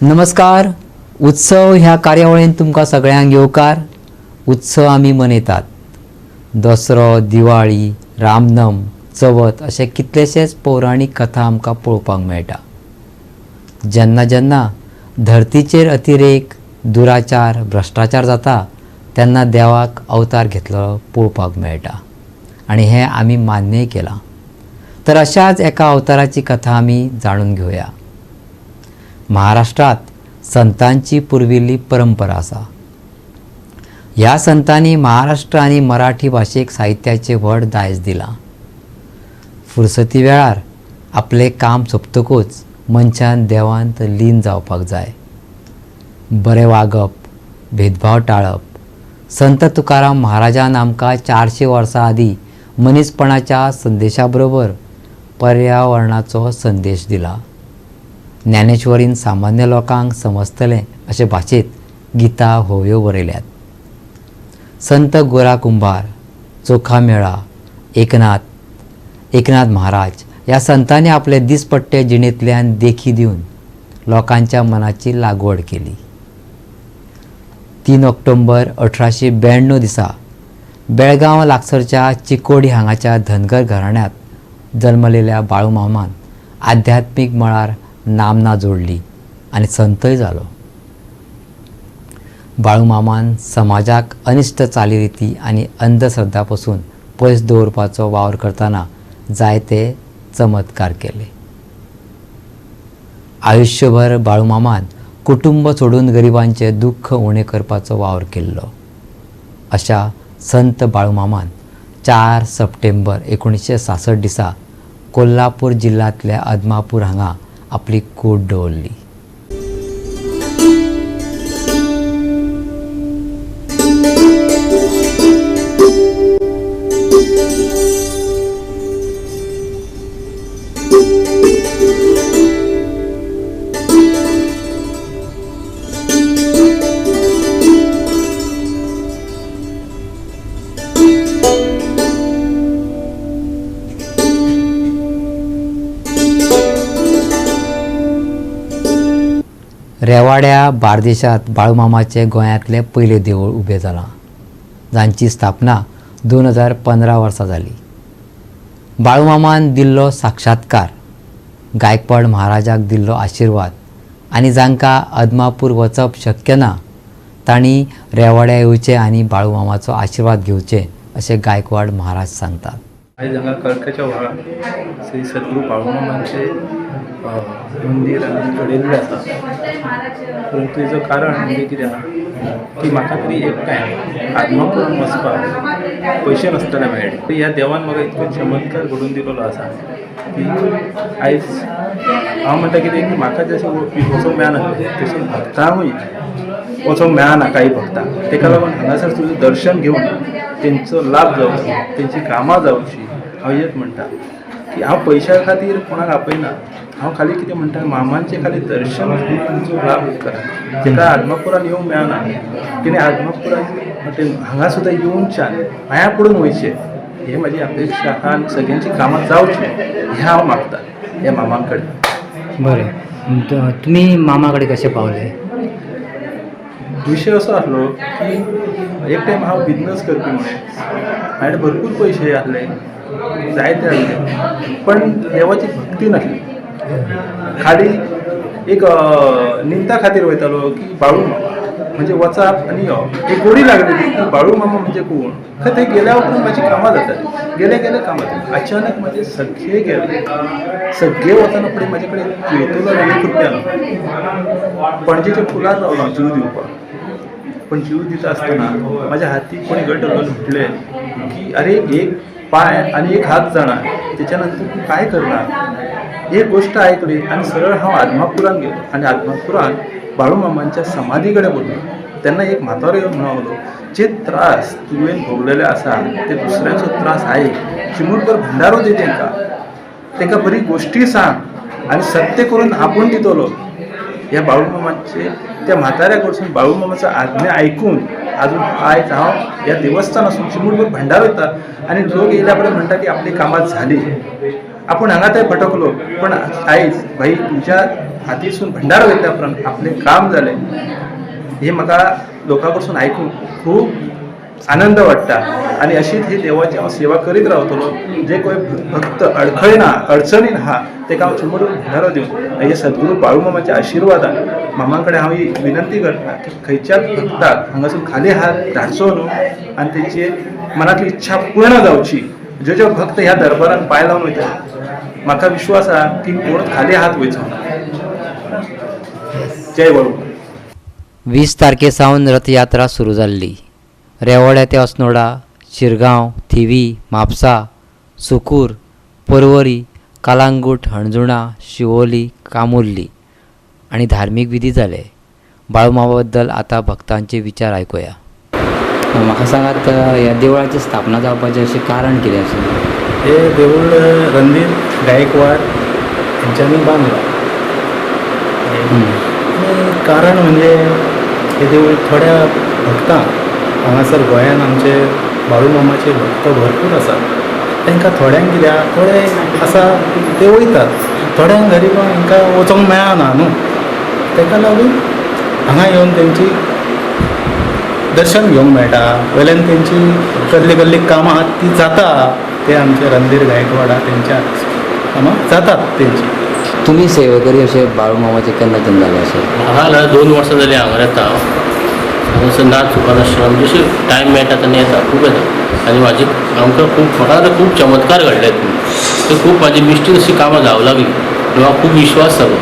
नमस्कार. उत्सव ह्या कार्यावळीन तुमकां सगळ्यांक येवकार. उत्सव आमी मनयतात. दसरो, दिवाळी, रामनम, चवथ अशे कितलेशेच पौराणीक कथा आमकां पळोवपाक मेळटा. जेन्ना जेन्ना धरतीचेर अतिरेक, दुराचार, भ्रश्टाचार जाता तेन्ना देवाक अवतार घेतलो पळोवपाक मेळटा आनी हें आमी मान्यय केलां. तर अशाच एका अवताराची कथा आमी जाणून घेवया. महाराष्ट्रांत संतांची पुर्विल्ली परंपरा आसा. ह्या संतांनी महाराष्ट्र आनी मराठी भाशेक साहित्याचें व्हड दायज दिलां. फुरसती वेळार आपलें काम सोंपतकूच मनशान देवांत लीन जावपाक जाय. बरें वागप, भेदभाव टाळप. संत तुकाराम महाराजान आमकां 400 वर्सां आदीं मनीसपणाच्या संदेशा बरोबर पर्यावरणाचो संदेश दिला. ज्ञानेश्वरीन सामान्य लोकांक समजतलें अशे भाशेंत गीता होवयो बरयल्यात. संत गोरा कुंभार, चोखा मेळा, एकनाथ, एकनाथ महाराज ह्या संतांनी आपले दिसपट्टे जिणेंतल्यान देखी दिवन लोकांच्या मनाची लागवड केली. 3 ऑक्टोबर 1892 दिसा बेळगांव लागसरच्या चिकोडी हांगाच्या धनगर घराण्यांत जल्मलेल्या बाळूमामान आध्यात्मीक मळार नामना जोडली आनी संतय जालो. बाळूमामान समाजाक अनिश्ट चालीरिती आनी अंधश्रद्धा पसून पयस दवरपाचो वावर करतना जायते चमत्कार केले. आयुश्यभर बाळूमामान कुटुंब सोडून गरिबांचे दुख्ख उणें करपाचो वावर केल्लो. अशा संत बाळूमामान 4 सप्टेंबर 1966 दिसा कोल्हापूर जिल्ल्यांतल्या अदमापूर हांगा आपली कूड दवरली. रेवाड्या बार्देशांत बाळूमामाचें गोंयांतलें पयलें देवूळ उबें जालां, जांची स्थापना 2015 वर्सा जाली. बाळूमामान दिल्लो साक्षात्कार, गायकवाड महाराजाक दिल्लो आशिर्वाद आनी जांकां अदमापूर वचप शक्य ना तांणी रेवाड्या येवचें आनी बाळूमामाचो आशिर्वाद घेवचें अशें गायकवाड महाराज सांगतात. आयज हांगा कळक्याच्या व्हाळार श्री सद्गुरू बाळूमामांचे मंदीर घडयल्लें आसा. परंतु हेजो कारण म्हणजे कितें आहा की म्हाका तरी एक टायम आदमापुरान वचपाक पयशे नासतले मेळ्ळे. ह्या देवान म्हाका इतको चमत्कार घडोवन दिलेलो आसा की आयज हांव म्हणटा कितें की म्हाका जशें वचोंक मेळना तशें भक्तांकूय वचोंक मेळना कांय भक्तांक. तेका लागून हांगासर तुजें दर्शन घेवन तेंचो लाभ जावचो, तेंची कामां जावची. हांव हेच म्हणटा की हांव पयशां खातीर कोणाक आपयना. हांव खाली कितें म्हणटा, मामांचें खाली दर्शन घेवन तुमचो लाभ करा. तेका आदमापुरान येवंक मेळना तेणे आदमापुरान हांगा सुद्दां येवच्यान पांयां पडून वयचें हे म्हाजी अपेक्षा आहा आनी सगळ्यांची कामां जावचीं हें हांव मागता ह्या मामा कडेन. बरें, तुमी मामा कडेन कशें पावले? विशय असो आसलो की एक टायम हांव बिजनस करपी म्हणून म्हाजे भरपूर पयशे आसले, जायते आसले, पण देवाची भक्ती नासली. खाली एक निमता खातीर वयतालो की बाळूमामा म्हणजे वचप आनी यो, एक गोडी लागलेली की बाळूमामा म्हणजे कोण. खंय थंय गेल्या उपरांत म्हाजी कामां जातालीं, गेले गेले कामां जातालीं. अचानक म्हाजे सगळे गेले, सगळे वतना फुडें म्हाजे कडेन जिवतलो 1 रुपया ना. पणजेच्या पुलार रावलो जीव दिवपाक, पण जीव दिता आसतना म्हाज्या हातीक कोणी घट धरलो म्हटलें की अरे एक पांय आनी एक हात जाणा, तेच्या नंतर तूं काय करणार. एक गोश्ट आयकली आनी सरळ हांव आदमापुरान गेलो आनी आदमापुरान बाळूमामांच्या समाधी कडेन बसलो. तेन्ना एक म्हातारो येवन म्हणूंक लागलो, जे त्रास तुवें भोगलेले आसा ते दुसऱ्यांचो त्रास आयक, चिमूटभर भंडारो दी तेंकां, तेंकां बरी गोश्टी सांग आनी सत्य करून आपूण दितलो. ह्या बाळूमामाचे त्या म्हाताऱ्या कडसून बाळूमामाचो आज्ञा आयकून आजून आयज हांव ह्या देवस्थानासून चिमूटभर भंडार वयता आनी लोक येयल्या कडेन म्हणटा की आपली कामां झाली. आपूण हांगा थंय भटकलो पण आयज भाई तुज्या हातीसून भंडारो घेतल्या उपरांत आपलें काम जालें. हे म्हाका लोकां कडसून आयकूंक खूब आनंद वाडटा आनी अशीच ही देवाची हांव सेवा करीत रावतलो. जे कोण भक्त अडखळना अडचणीन आहा तेका हांव चिमूट भंडारो दिवन हे सद्गुरू बाळूमामाच्या आशिर्वादान मामा कडेन हांव ही विनंती करता की खंयच्याच भक्ताक हांगासून खाली हात धाडचो न्हू आनी तेची मनांतली इच्छा पूर्ण जावची. ज्यो ज्यो भक्त ह्या दरबारान पांय लावन वयता म्हाका विश्वास आहा की कोण खाली हात वयचो ना. जय बाळू. 20 तारखे सावन रथयात्रा सुरू जाल्ली. रेवोड्या ते अस्नोडा, शिरगांव, थिवी, म्हापसा, सुकूर, पर्वरी, कालांगूट, हणजुणा, शिवोली, कामुर्ली आनी धार्मीक विधी जाले. बाळूमामा बद्दल आतां भक्तांचे विचार आयकुया. म्हाका सांगात, ह्या देवळाची स्थापना जावपाचें अशें कारण कितें आसा? हे देवूळ रणधीर गायकवाड हेंच्यांनी बांदलां. आनी कारण म्हणजे हे देवूळ थोड्या भक्तांक हांगासर गोंयान आमचे बाळूमामाचे भक्त भरपूर आसात. तांकां थोड्यांक कित्याक थोडे आसा ते वयतात, थोड्यांक गरीबांक हांकां वचोंक मेळना न्हू, ताका लागून हांगा येवन तेंची दर्शन घेवंक मेळटा. वयल्यान तेंची कसली कसली कामां आहात ती जाता. ते आमचे रणधीर गायकवाड आहा तेंच्या कामां जातात तेंची. तुमी सेवेकरी अशे बाळूमामाचे केन्नाच्यान जाले अशें? म्हाका जाल्यार 2 वर्सां जालीं हांगा येता हांव. हांगासर नाच चुकनासतना जशें टायम मेळटा तेन्ना येता, खूब येता. आनी म्हाजी आमकां खूब म्हाका जाल्यार खूब चमत्कार घडले ते खूब म्हाजी मिश्टीक अशी कामां जावं लागली. म्हाका खूब विश्वास जालो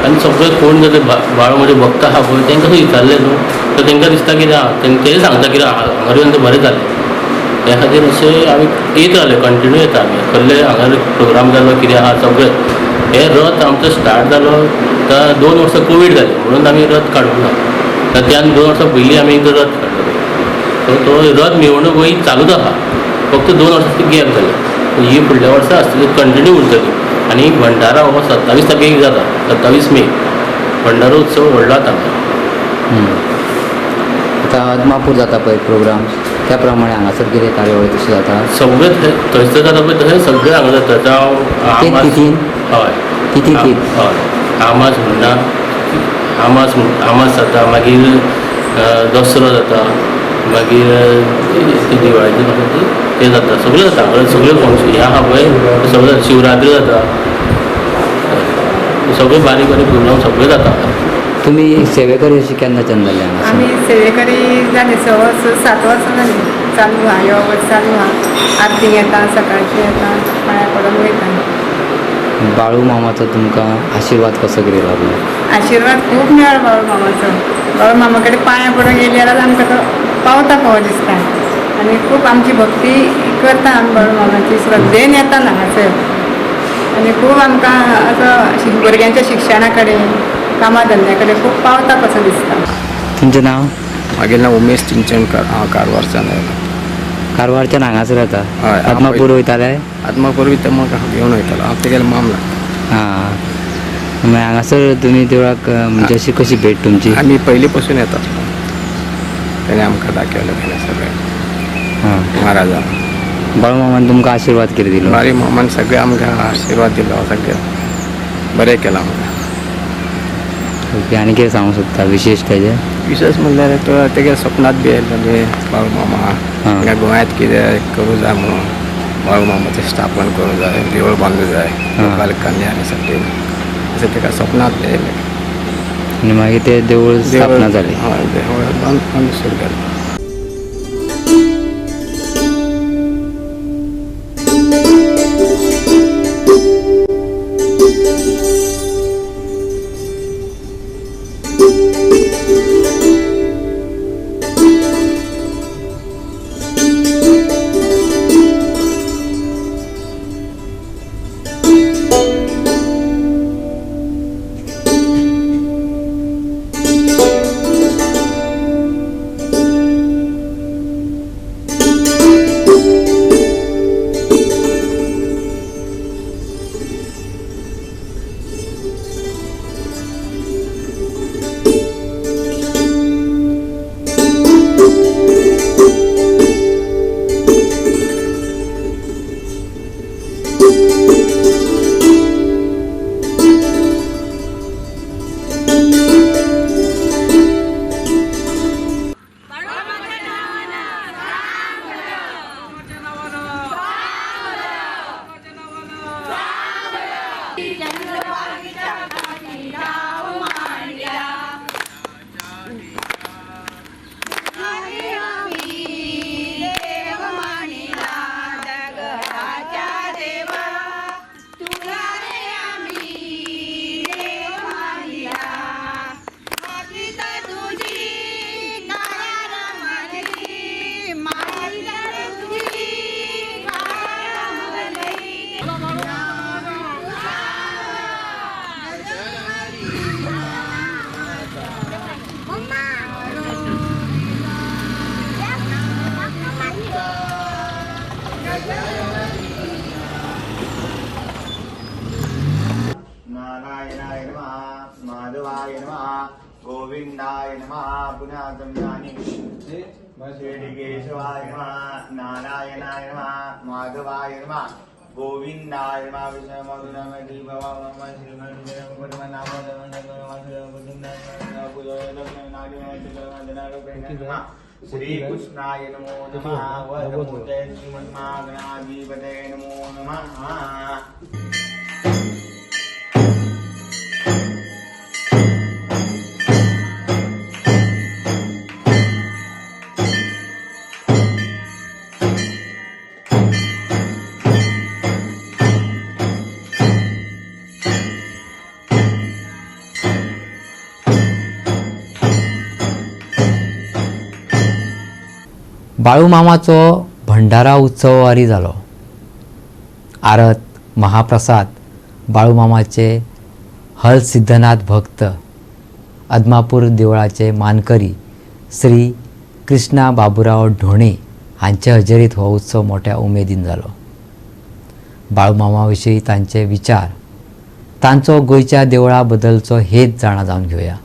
आनी सगळे कोण जर बाळू म्हजे भक्त आहा पळय तांकां विचारलें न्हू तर तांकां दिसता कितें आहा तें सांगता कितें आहा हांगा येवन तें बरें जालें. त्या खातीर अशें आमी येत रावले, कंटिन्यू येता आमी. कसले हांगा प्रोग्राम जालो कितें आहा सगळें. हे रथ आमचो स्टार्ट जालो तर 2 वर्सां कोवीड जालें म्हणून आमी रथ काडूंक ना. तर त्यान 2 वर्सां पयलीं आमी एकदां रथ काडलो. सो तो रथ मिरवणूक वयर चालूच आहा, फक्त 2 वर्सां ती गॅप जाली. ही फुडल्या वर्सा आसतली, कंटिन्यू उरतली. आनी भंडारा हो 27 तारखेक जाता, 27 मे भंडारो उत्सव व्हडलो जाता. आतां आदमापूर जाता पळय प्रोग्राम, त्या प्रमाणे हांगासर कितें कार्यावळी तशी जाता? सगळें थंयसर जाता पळय तशें सगळें हांगा जाता. जावं तिथीन? हय, तिथी तीच. हय, आमास म्हणटा, आमास आमास जाता, मागीर दसरो जाता, मागीर दिवाळीचें तें जाता, सगळें जाता. सगळें फंक्शन हें आहा पळय सगळें, शिवरात्री जाता, सगळें बारीक बारीक प्रोग्राम सगळें जाता. तुमी सेवेकरी अशी केन्नाच्यान जाले हांगासर? आमी सेवेकरी जाले 6 वर्सां 7 वर्सां जाली चालू आहा, यो वर्स चालू आहा. आरतीक येता, सकाळची येता, पांया पडून वयता. बाळू मामाचो तुमकां आशिर्वाद कसो कितें लागलो? आशिर्वाद खूब मेळ्ळो बाळू मामाचो. बाळू मामा कडेन पांया पडून गेली जाल्यार आमकां तो पावता पाव दिसता. आनी खूब आमची भक्ती करता आमी बाळू मामाची, श्रद्धेन येता हांगासर. आनी खूब आमकां असो भुरग्यांच्या शिक्षणा कडेन, कामा धंद्या कडेन खूब पावता कसो दिसता. तुमचें नांव? मागीर नांव उमेश चिंचणकर. हांव कारवारच्यान आयला. कारवारच्यान हांगासर येता? हय. आदमापूर वयताले? आदमापूर बी म्हाका घेवन वयतालो हांव, तेगेले माम लागता. हां, मागीर हांगासर तुमी देवळाक म्हणजे अशी कशी भेट तुमची? आमी पयलीं पसून येतात, तेणें आमकां दाखयलें तेणें सगळें. हां, महाराजा बाळूमामान तुमकां आशिर्वाद कितें दिलो? बारी मामान सगळें आमकां आशिर्वाद दिलो, सगळें बरें केलां आमकां. ओके, आनी कितें सांगूंक सोदता विशेश तेजें? विशेश म्हणल्यार तो तेगे सपनांत बी आयलेले बाळू मामा, हांगा गोंयांत कितें करूं जाय म्हणून, बाळू मामाचें स्थापन करूं जाय, देवूळ बांदूं जाय लोकांक कल्याणासाठी, अशें तेका सपनांत येयलें. आनी मागीर तें देवूळ स्थापना जाली. हय, देवूळ बांदून सुरू केलें. श्री केशवाय नमः, नारायणाय नमः, माधवाय नमः, गोविंदाय नमः, श्री कृष्णाय नमो नमः। वरदमूर्तये श्रीमन्महागणाधिपतये नमो नमः। बाळूमामाचो भंडारा उत्सव वारी जालो. आरत महाप्रसाद बाळूमामाचे हल सिद्धनाथ भक्त अदमापूर देवळाचे मानकरी श्री कृष्णा बाबुराव ढोणे हांचे हजेरीत हो उत्सव मोठ्या उमेदीन जालो. बाळूमामा विशीं तांचे विचार, तांचो गोंयच्या देवळा बद्दलचो हेत जाणा जावन घेवया.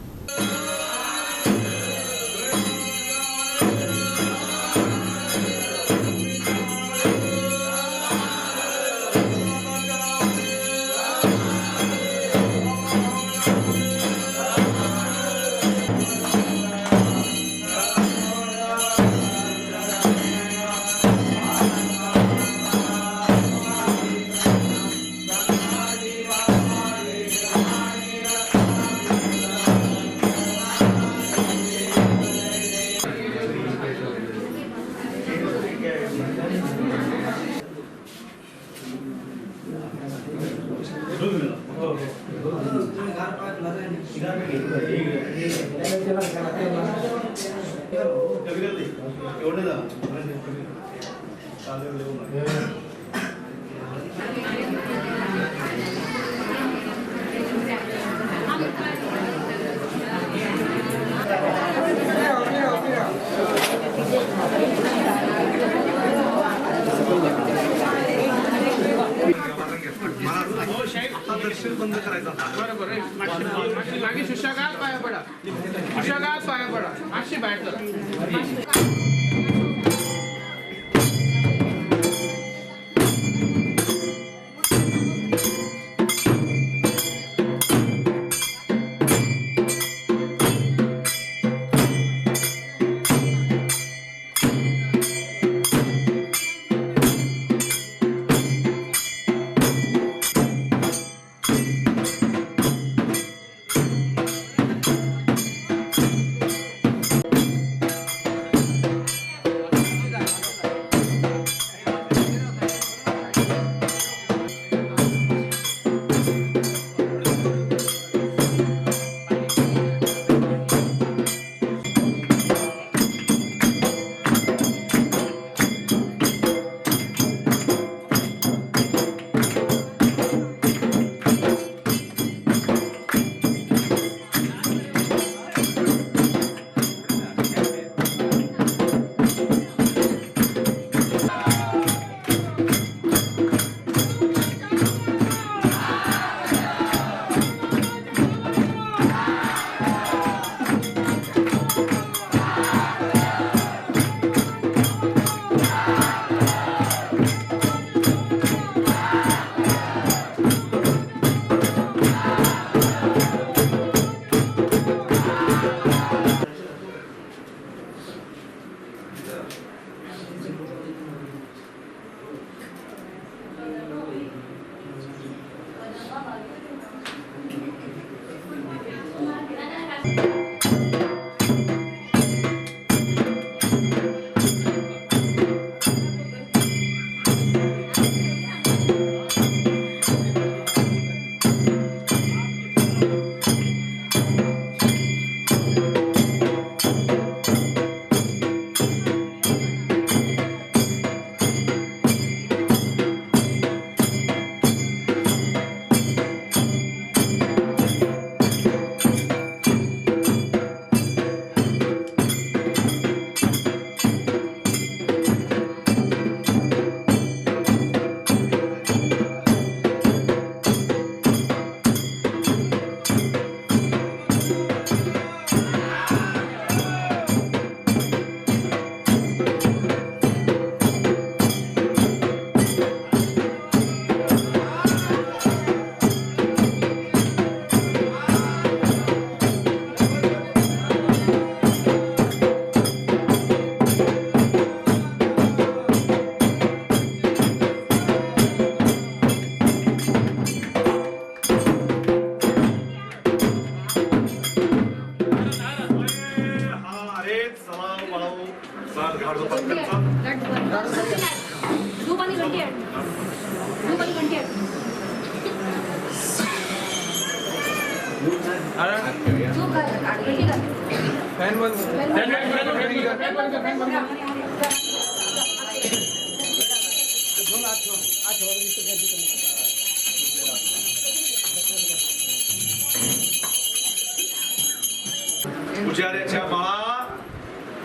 पुजाऱ्याच्या बाळा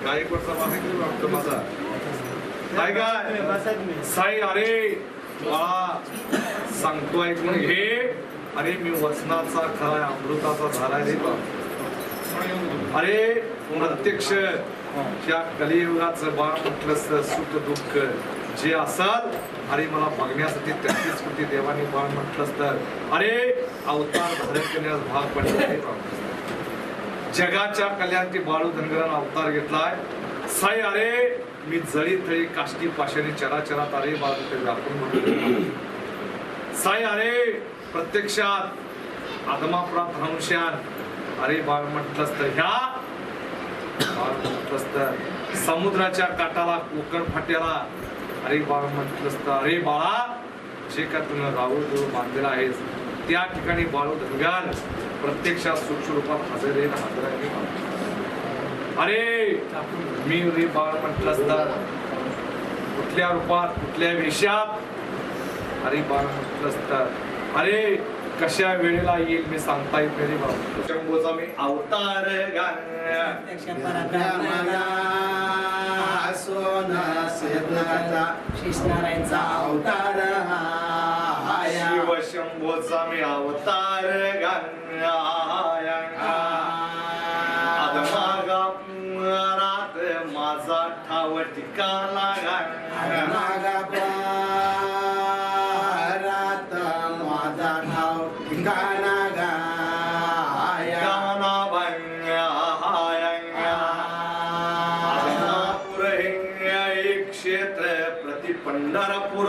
गायकवाडचा वाटतो माझा काय काय साई अरे बाळा सांगतो ऐकून घे. अरे मी वचनाचा खरा अमृताचा झाला रे बा. अरे प्रत्यक्ष या कलियुगाचं बाळ म्हटलं सुख दुःख जे असाल अरे मला बघण्यासाठी 33 कोटी देवानी बाळ म्हटलंस तर अरे अवतार धारण करण्यास भाग पडले. जगाच्या कल्याणची बाळू धनगरानं अवतार घेतलाय. साई अरे मी जळी थळी काष्टी पाशाने चराचरात अरे बाळू ते व्यापून. साई अरे प्रत्यक्षात आदमापुरात राहून अरे बाळ म्हटलंस तर ह्या बाळ म्हटलंस तर समुद्राच्या काठाला कोकण फाट्याला अरे बाळ म्हटलंस तर अरे बाळा जे का तुला राऊळ देऊळ बांधलेला आहेस त्या ठिकाणी बाळू धनगर प्रत्यक्षात सूक्ष्म रूपात हजर आहे हजर आहे. अरे मी रे बाळ म्हटलंस तर कुठल्या रूपात कुठल्या वेशात अरे बाळ म्हटलंस तर अरे कशा वेळेला येईल मी सांगता येत नाही बाबा. शंभूचा मी अवतार अवतार शिव शंभूचा मी अवतार आदमागात माझा ठाव ठिकाणा माझा ठाव ठिकाणा एक क्षेत्र प्रति पंढरपूर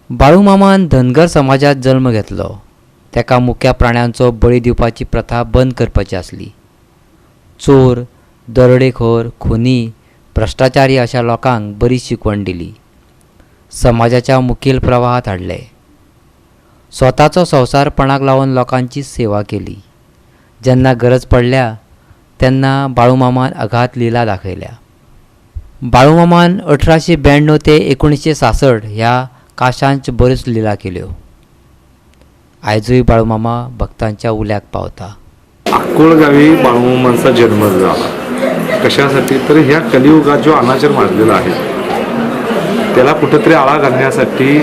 बाळूमामान धनगर समाजात जल्म घेतलो. तेका मुक्या प्राण्यांचो बळी दिवपाची प्रथा बंद करपाची आसली. चोर, दरोडेखोर, खुनी, भ्रश्टाचारी अशा लोकांक बरी शिकवण दिली. समाजाच्या मुखेल प्रवाहात हाडले. स्वताचो संवसार पणाक लावन लोकांची सेवा केली. जेन्ना गरज पडल्या तेन्ना बाळूमामान अघात लिला दाखयल्या. बाळूमामान 1892 ते 1966 ह्या काशांच बऱ्योच लिला केल्यो. आयजूय बाळूमामा भक्तांच्या उल्याक पावता. अक्कोळ गावी बाळूमामांचा जन्म झाला. कशासाठी तर ह्या कलियुगात जो अनाचार माजलेला आहे त्याला कुठंतरी आळा घालण्यासाठी,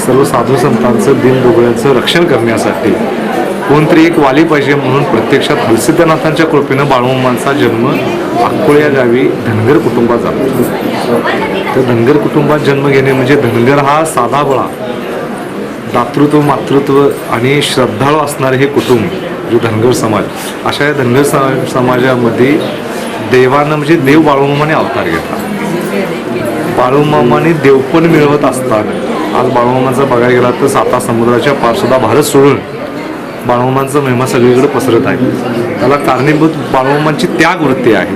सर्व साधू संतांचं दीनदुबळ्यांचं रक्षण करण्यासाठी कोणतरी एक वाली पाहिजे म्हणून प्रत्यक्षात हरसिद्धनाथांच्या कृपेनं बाळूमामांचा जन्म अक्कोळ या गावी धनगर कुटुंबात झाला. तर धनगर कुटुंबात जन्म घेणे म्हणजे धनगर हा साधा बळा दातृत्व मातृत्व आणि श्रद्धाळू असणारे हे कुटुंब जो धनगर समाज, अशा या धनगर समाजामध्ये देवानं म्हणजे देव बाळूमामाने अवतार घेतला. बाळूमामाने देवपण मिळवत असताना आज बाळूमामांचा बघायला गेला तर साता समुद्राच्या पारसुद्धा भारत सोडून बाळूमामांचा महिमा सगळीकडे पसरत आहे. त्याला कारणीभूत बाळूमामांची त्यागवृत्ती आहे.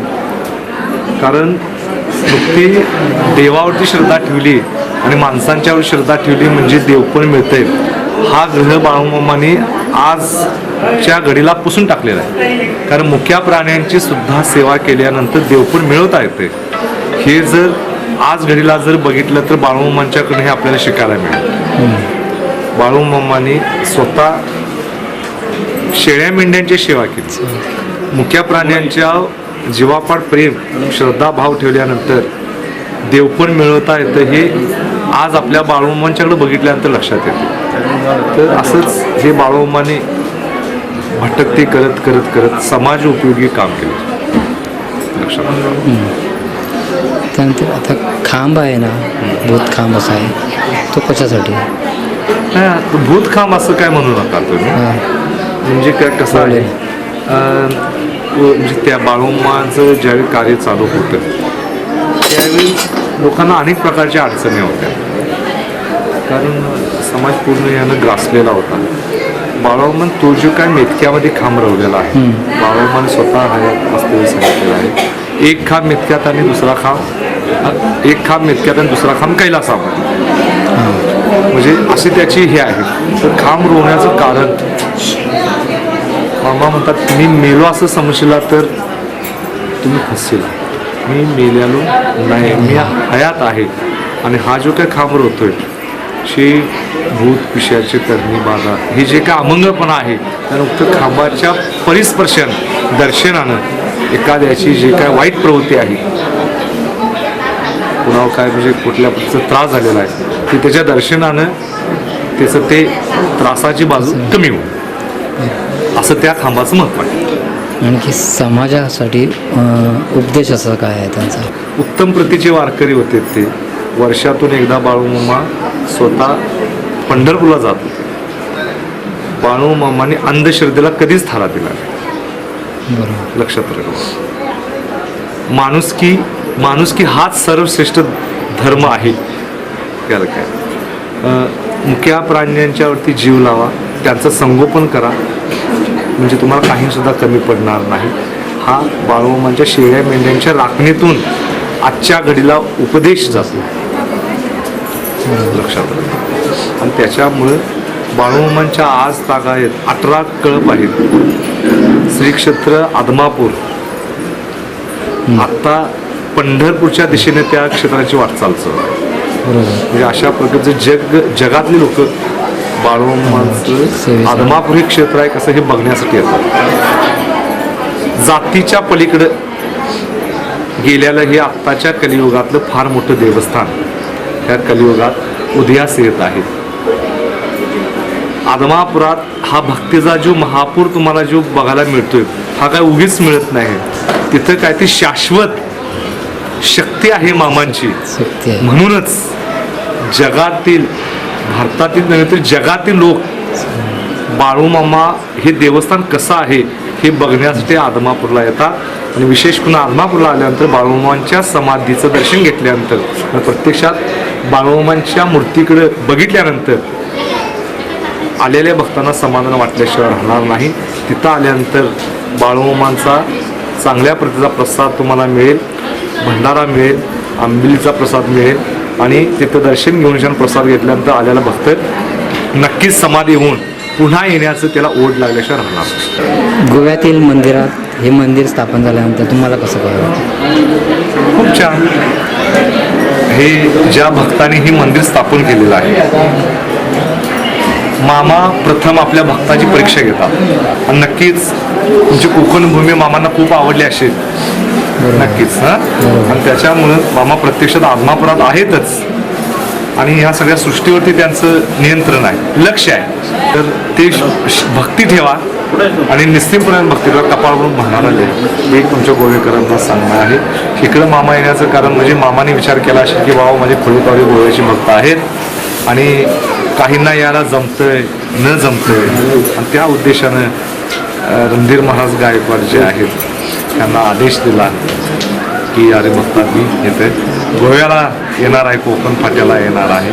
कारण नुकती देवावरती श्रद्धा ठेवली आणि माणसांच्यावर श्रद्धा ठेवली म्हणजे देवपण मिळते. हा ग्रह बाळूमामाने आजच्या घडीला पुसून टाकलेला आहे. कारण मुक्या प्राण्यांची सुद्धा सेवा केल्यानंतर देवपण मिळवता येते. हे जर आज घडीला जर बघितलं तर बाळूमामांच्याकडून हे आपल्याला शिकायला मिळेल. बाळूमामाने स्वतः शेळ्या मेंढ्यांची सेवा केली. मुक्या प्राण्यांच्या जीवापाड प्रेम श्रद्धा भाव ठेवल्यानंतर देवपण मिळवता येतं हे आज आपल्या बाळूमामांच्याकडे बघितल्यानंतर लक्षात येते. तर असंच हे बाळूमामाने भटकती करत करत करत समाज उपयोगी काम केलं. लक्षात. त्यानंतर आता खांब आहे ना, भूत खांब असा आहे, तो कशासाठी? नाही, भूत खांब असं काय म्हणू नका तुम्ही. म्हणजे काय कसं आहे, म्हणजे त्या बाळूमामांचं ज्यावेळी कार्य चालू होतं त्यावेळी लोकांना अनेक प्रकारच्या अडचणी होत्या. कारण समाज पूर्ण यानं ग्रासलेला होता. बाळूमामान तो जो काय मेथक्यामध्ये खांब रवलेला आहे, बाळूमामाने स्वतः हयात असलेलं सांगितलेलं आहे. एक खांब मेथक्यात आणि दुसरा खांब, एक खांब मेथक्यात आणि दुसरा खांब कैलासामध्ये, म्हणजे अशी त्याची हे आहे. तर खांब रोवण्याचं कारण मामा म्हणतात, मी मेलो असं समजला तर तुम्ही फसशीला, मी मेल्यालो नाही, मी हयात आहे. आणि हा जो काय खांब रोवतोय शी भूत पिशाची करणी बाधा हे जे काय अमंगळपणा आहे त्या नुकतं खांबाच्या परिस्पर्शन दर्शनानं एखाद्याची जे काय वाईट प्रवृत्ती आहे, कुणावर काय म्हणजे कुठल्या प्रकारचा त्रास झालेला आहे, की त्याच्या दर्शनानं त्याचं ते त्रासाची बाजू कमी होईल, असं त्या खांबाचं महत्त्व आहे. आणखी समाजासाठी उपदेश असा काय आहे त्यांचा? उत्तम प्रतीचे वारकरी होते ते. वर्षातून एकदा बाळूमामा स्वतः पंढरपूरला जात होते. बाळूमामाने अंधश्रद्धेला कधीच थारा दिला नाही. बरोबर. लक्षात ठेवा, माणुसकी माणुसकी हाच सर्वश्रेष्ठ धर्म आहे. त्याला काय मुक्या प्राण्यांच्यावरती जीव लावा, त्यांचं संगोपन करा, म्हणजे तुम्हाला काहीसुद्धा कमी पडणार नाही. हा बाळूमामांच्या शेळ्या मेंढ्यांच्या राखणीतून आजच्या घडीला उपदेश जातो, लक्षात राहा. आणि त्याच्यामुळं बाळूमामांच्या आज तागायत 18 कळप आहेत. श्री क्षेत्र आदमापूर आत्ता पंढरपूरच्या दिशेने त्या क्षेत्राची वाटचाल चालू आहे. म्हणजे अशा प्रकारचे जगातले लोक बाळूमामांचं आदमापूर हे क्षेत्र आहे कसं हे बघण्यासाठी येतात. जातीच्या पलीकडं गेलेलं हे आत्ताच्या कलियुगातलं फार मोठं देवस्थान ह्या कलियुगात उदयास येत आहे. आदमापुरात हा भक्तीचा जो महापूर तुम्हाला जो बघायला मिळतोय हा काय उगीच मिळत नाही. तिथं काय ती शाश्वत शक्ती आहे मामांची, म्हणूनच जगातील, भारतातील नव्हे तर जगातील लोक बाळूमामा हे देवस्थान कसं आहे हे बघण्यासाठी आदमापूरला येतात. आणि विशेष करून आदमापूरला आल्यानंतर बाळूमामांच्या समाधीचं दर्शन घेतल्यानंतर आणि प्रत्यक्षात बाळूमामांच्या मूर्तीकडे बघितल्यानंतर आलेल्या भक्तांना समाधान वाटल्याशिवाय राहणार नाही. तिथं आल्यानंतर बाळूमामांचा चांगल्या प्रतीचा प्रसाद तुम्हाला मिळेल, भंडारा मिळेल, आंबिलीचा प्रसाद मिळेल. आणि तिथं दर्शन घेऊन प्रसाद घेतल्यानंतर आलेला भक्त नक्कीच समाधी होऊन पुन्हा येण्याचं त्याला ओढ लागल्याशिवाय राहणार. गोव्यातील मंदिरात हे मंदिर स्थापन झाल्यानंतर तुम्हाला कसं कळलं? खूप छान. हे ज्या भक्तांनी हे मंदिर स्थापन केलेलं आहे, मामा प्रथम आपल्या भक्ताची परीक्षा घेतात. आणि नक्कीच तुमची कोकणभूमी मामांना खूप आवडली असेल नक्कीच. हां, आणि त्याच्यामुळं मामा प्रत्यक्षात आदमापुरात आहेतच आणि ह्या सगळ्या सृष्टीवरती त्यांचं नियंत्रण आहे, लक्ष आहे. तर ते भक्ती ठेवा आणि निश्चितपणे भक्ती ठेवा, कपाळवरून भंडारा आले हे एक तुमच्या गोवेकरांना सांगणं आहे. इकडं मामा येण्याचं कारण म्हणजे मामाने विचार केला असेल की बाबा माझे खोलीपावली गोव्याची भक्त आहेत आणि काहींना यायला जमतंय न जमतंय, आणि त्या उद्देशानं रणधीर महाराज गायकवाड जे आहेत त्यांना आदेश दिला की अरे भक्ता मी येते गोव्याला येणार आहे, कोकण फाट्याला येणार आहे,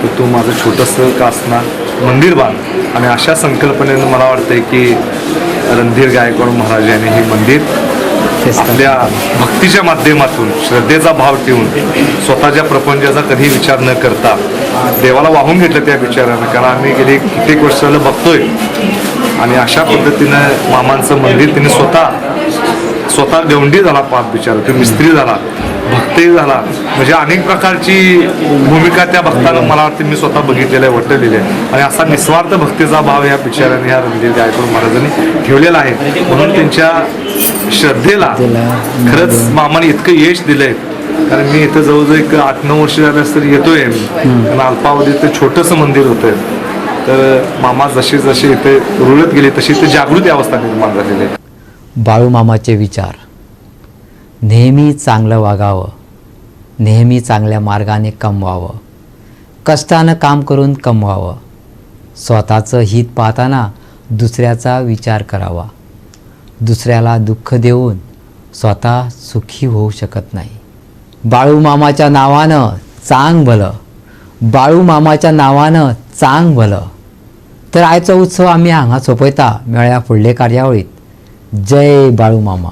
तर तू माझं छोटंसं का असणार मंदिर बांध. आणि अशा संकल्पनेनं मला वाटतंय की रणधीर गायकवाड महाराज यांनी हे मंदिर आपल्या भक्तीच्या माध्यमातून श्रद्धेचा भाव ठेवून स्वतःच्या प्रपंचाचा कधी विचार न करता देवाला वाहून घेतलं त्या विचारानं. कारण आम्ही गेली कित्येक वर्ष झालं बघतोय आणि अशा पद्धतीनं मामांचं मंदिर त्यांनी स्वतः गवंडी झाला, पाप बिचारा तो मिस्त्री झाला, भक्तही झाला, म्हणजे अनेक प्रकारची भूमिका त्या भक्तानं मला वाटतं मी स्वतः बघितलेलं आहे, वटलेली आहे. आणि असा निस्वार्थ भक्तीचा भाव या बिचाऱ्याने, ह्या रणधीर गायकवाड महाराजांनी ठेवलेला आहे. म्हणून त्यांच्या श्रद्धेला खरंच मामाने इतकं यश दिलंय. कारण मी इथं जवळजवळ एक 8-9 वर्ष झालं असं येतोय, कारण अल्पावधीत ते छोटंसं मंदिर होतं. तर मामा जसे जसे इथे रुळत गेले तशी इथे जागृती अवस्था निर्माण झालेली आहे. बाळूमामाचे विचार, नेहमी चांगलं वागावं, नेहमी चांगल्या मार्गाने कमवावं, कष्टानं काम करून कमवावं, स्वतःचं हित पाहताना दुसऱ्याचा विचार करावा, दुसऱ्याला दुःख देऊन स्वतः सुखी होऊ शकत नाही. बाळूमामाच्या नावानं चांग भलं, बाळूमामाच्या नावानं चांग भलं. तर आयचो उत्सव आमी हांगा सोंपयता. मेळया फुडले कार्यावळीत. जय बाळू मामा.